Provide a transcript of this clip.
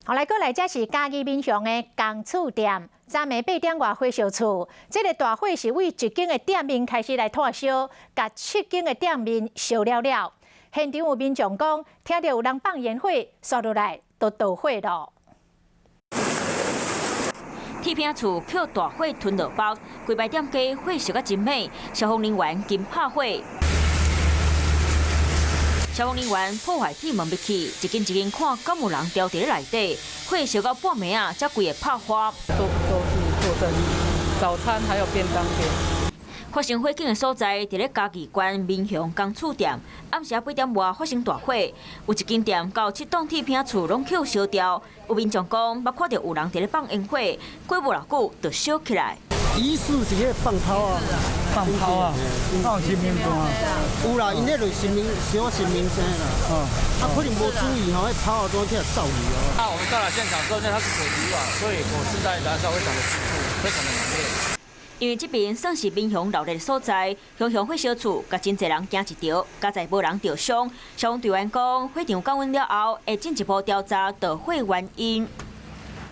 好來，閣來這是嘉義民雄的工厝店，昨暝8點外火燒厝，這个大火是對一間的店面開始來湠燒，共七間的店面燒了了。現場有民眾講，聽著有人放煙火，紲落來就著火囉。鐵餅厝予大火吞落腹，規排店家火燒甲真猛，消防人員緊拍火。消防人員破壞鐵門入去，一間一間看，敢有人牢佇咧內底。火燒到半暝仔，才規个拍花。都是做生意，早餐還有便當店。發生火警的所在，佇咧嘉義縣民雄工厝店，暗時8點外發生大火，有一間店到七棟鐵餅厝攏予燒掉。有民眾講，捌看著有人佇咧放煙火，過無偌久就燒起來。疑似是彼放炮啊，放炮啊，放神明燈啊。有啦，𪜶彼就是神明燒神明聲啦。啊，可能無注意吼，彼炮都去走去哦。那我們到了現場之後，因為它是鐵皮瓦，所以火勢在燃燒非常的迅速，非常的猛烈。因為這邊算是民雄鬧熱的所在，熊熊火燒厝，共真濟人驚一著，佳哉無人著傷。消防隊員講，火場降溫了後，會進一步調查著火原因。